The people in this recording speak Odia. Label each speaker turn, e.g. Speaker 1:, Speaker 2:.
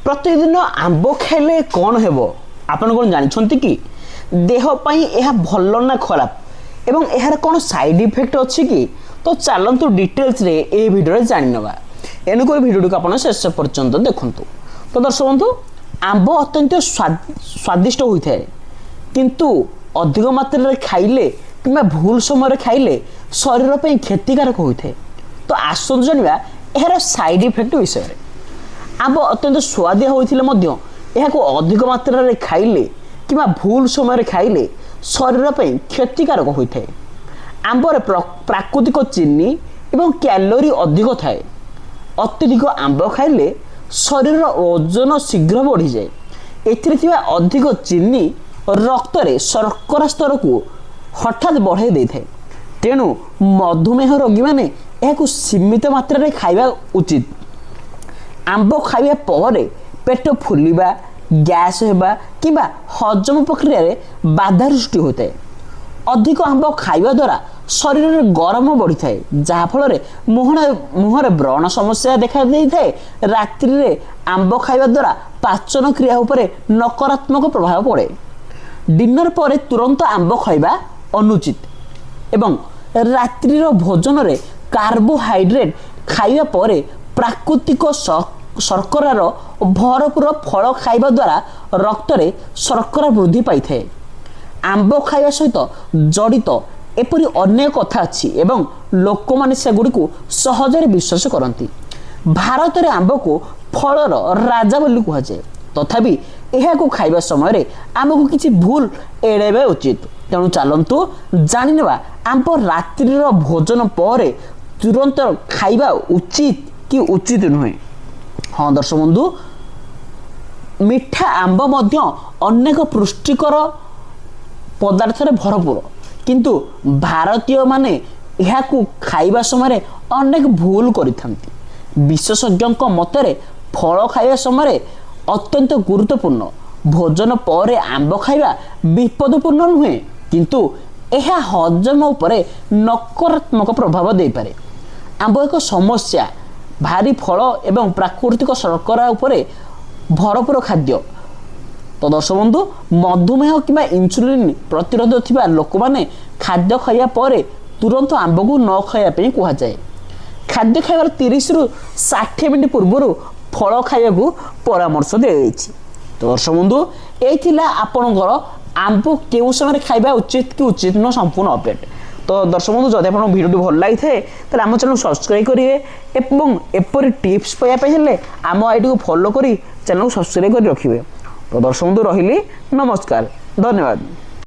Speaker 1: ପ୍ରତିଦିନ ଆମ୍ବ ଖାଇଲେ କ'ଣ ହେବ ଆପଣ କ'ଣ ଜାଣିଛନ୍ତି କି? ଦେହ ପାଇଁ ଏହା ଭଲ ନା ଖରାପ ଏବଂ ଏହାର କ'ଣ ସାଇଡ୍ ଇଫେକ୍ଟ ଅଛି କି? ତ ଚାଲନ୍ତୁ ଡିଟେଲ୍ସରେ ଏହି ଭିଡ଼ିଓରେ ଜାଣିନେବା। ଏଣୁକରି ଭିଡ଼ିଓଟିକୁ ଆପଣ ଶେଷ ପର୍ଯ୍ୟନ୍ତ ଦେଖନ୍ତୁ। ତ ଦର୍ଶକ ବନ୍ଧୁ, ଆମ୍ବ ଅତ୍ୟନ୍ତ ସ୍ୱାଦିଷ୍ଟ ହୋଇଥାଏ, କିନ୍ତୁ ଅଧିକ ମାତ୍ରାରେ ଖାଇଲେ କିମ୍ବା ଭୁଲ ସମୟରେ ଖାଇଲେ ଶରୀର ପାଇଁ କ୍ଷତିକାରକ ହୋଇଥାଏ। ତ ଆସନ୍ତୁ ଜାଣିବା ଏହାର ସାଇଡ୍ ଇଫେକ୍ଟ ବିଷୟରେ। ଆମ୍ବ ଅତ୍ୟନ୍ତ ସୁଆଦିଆ ହୋଇଥିଲେ ମଧ୍ୟ ଏହାକୁ ଅଧିକ ମାତ୍ରାରେ ଖାଇଲେ କିମ୍ବା ଭୁଲ ସମୟରେ ଖାଇଲେ ଶରୀର ପାଇଁ କ୍ଷତିକାରକ ହୋଇଥାଏ। ଆମ୍ବରେ ପ୍ରାକୃତିକ ଚିନି ଏବଂ କ୍ୟାଲୋରି ଅଧିକ ଥାଏ। ଅତ୍ୟଧିକ ଆମ୍ବ ଖାଇଲେ ଶରୀରର ଓଜନ ଶୀଘ୍ର ବଢ଼ିଯାଏ। ଏଥିରେ ଥିବା ଅଧିକ ଚିନି ରକ୍ତରେ ଶର୍କରା ସ୍ତରକୁ ହଠାତ୍ ବଢ଼ାଇ ଦେଇଥାଏ। ତେଣୁ ମଧୁମେହ ରୋଗୀମାନେ ଏହାକୁ ସୀମିତ ମାତ୍ରାରେ ଖାଇବା ଉଚିତ। ଆମ୍ବ ଖାଇବା ପରେ ପେଟ ଫୁଲିବା, ଗ୍ୟାସ୍ ହେବା କିମ୍ବା ହଜମ ପ୍ରକ୍ରିୟାରେ ବାଧା ସୃଷ୍ଟି ହୋଇଥାଏ। ଅଧିକ ଆମ୍ବ ଖାଇବା ଦ୍ୱାରା ଶରୀରରେ ଗରମ ବଢ଼ିଥାଏ, ଯାହାଫଳରେ ମୁହଁରେ ବ୍ରଣ ସମସ୍ୟା ଦେଖା ଦେଇଥାଏ। ରାତ୍ରିରେ ଆମ୍ବ ଖାଇବା ଦ୍ୱାରା ପାଚନ କ୍ରିୟା ଉପରେ ନକାରାତ୍ମକ ପ୍ରଭାବ ପଡ଼େ। ଡିନର ପରେ ତୁରନ୍ତ ଆମ୍ବ ଖାଇବା ଅନୁଚିତ ଏବଂ ରାତ୍ରିର ଭୋଜନରେ କାର୍ବୋହାଇଡ୍ରେଟ୍ ଖାଇବା ପରେ ପ୍ରାକୃତିକ ଶର୍କରାର ଭରପୁର ଫଳ ଖାଇବା ଦ୍ୱାରା ରକ୍ତରେ ଶର୍କରା ବୃଦ୍ଧି ପାଇଥାଏ। ଆମ୍ବ ଖାଇବା ସହିତ ଜଡ଼ିତ ଏପରି ଅନେକ କଥା ଅଛି ଏବଂ ଲୋକମାନେ ସେଗୁଡ଼ିକୁ ସହଜରେ ବିଶ୍ୱାସ କରନ୍ତି। ଭାରତରେ ଆମ୍ବକୁ ଫଳର ରାଜା ବୋଲି କୁହାଯାଏ। ତଥାପି ଏହାକୁ ଖାଇବା ସମୟରେ ଆମକୁ କିଛି ଭୁଲ ଏଡ଼ାଇବା ଉଚିତ। ତେଣୁ ଚାଲନ୍ତୁ ଜାଣିନେବା ଆମ୍ବ ରାତ୍ରିର ଭୋଜନ ପରେ ତୁରନ୍ତ ଖାଇବା ଉଚିତ କି ଉଚିତ ନୁହେଁ। ହଁ ଦର୍ଶକ ବନ୍ଧୁ, ମିଠା ଆମ୍ବ ମଧ୍ୟ ଅନେକ ପୁଷ୍ଟିକର ପଦାର୍ଥରେ ଭରପୁର, କିନ୍ତୁ ଭାରତୀୟମାନେ ଏହାକୁ ଖାଇବା ସମୟରେ ଅନେକ ଭୁଲ କରିଥାନ୍ତି। ବିଶେଷଜ୍ଞଙ୍କ ମତରେ ଫଳ ଖାଇବା ସମୟରେ ଅତ୍ୟନ୍ତ ଗୁରୁତ୍ୱପୂର୍ଣ୍ଣ। ଭୋଜନ ପରେ ଆମ୍ବ ଖାଇବା ବିପଦପୂର୍ଣ୍ଣ ନୁହେଁ, କିନ୍ତୁ ଏହା ହଜମ ଉପରେ ନକାରାତ୍ମକ ପ୍ରଭାବ ଦେଇପାରେ। ଆମ୍ବ ଏକ ସମସ୍ୟା ଭାରି ଫଳ ଏବଂ ପ୍ରାକୃତିକ ଶର୍କରା ଉପରେ ଭରପୁର ଖାଦ୍ୟ। ତ ଦର୍ଶକ ବନ୍ଧୁ, ମଧୁମେହ କିମ୍ବା ଇନ୍ସୁଲିନ୍ ପ୍ରତିରୋଧ ଥିବା ଲୋକମାନେ ଖାଦ୍ୟ ଖାଇବା ପରେ ତୁରନ୍ତ ଆମ୍ବକୁ ନ ଖାଇବା ପାଇଁ କୁହାଯାଏ। ଖାଦ୍ୟ ଖାଇବାର 30ରୁ 60 ମିନିଟ୍ ପୂର୍ବରୁ ଫଳ ଖାଇବାକୁ ପରାମର୍ଶ ଦିଆଯାଇଛି। ତ ଦର୍ଶକ ବନ୍ଧୁ, ଏଇ ଥିଲା ଆପଣଙ୍କର ଆମ୍ବ କେଉଁ ସମୟରେ ଖାଇବା ଉଚିତ କି ଉଚିତ ନୁହଁ ସମ୍ପୂର୍ଣ୍ଣ ଅପଡେଟ୍। ତ ଦର୍ଶକ ବନ୍ଧୁ, ଯଦି ଆପଣଙ୍କୁ ଭିଡ଼ିଓଟି ଭଲ ଲାଗିଥାଏ ତାହେଲେ ଆମ ଚ୍ୟାନେଲ୍ ସବସ୍କ୍ରାଇବ୍ କରିବେ ଏବଂ ଏପରି ଟିପ୍ସ ପାଇବା ପାଇଁ ହେଲେ ଆମ ଆଇଡ଼ିକୁ ଫଲୋ କରି ଚ୍ୟାନେଲକୁ ସବସ୍କ୍ରାଇବ୍ କରି ରଖିବେ। ତ ଦର୍ଶକ ବନ୍ଧୁ, ରହିଲି, ନମସ୍କାର, ଧନ୍ୟବାଦ।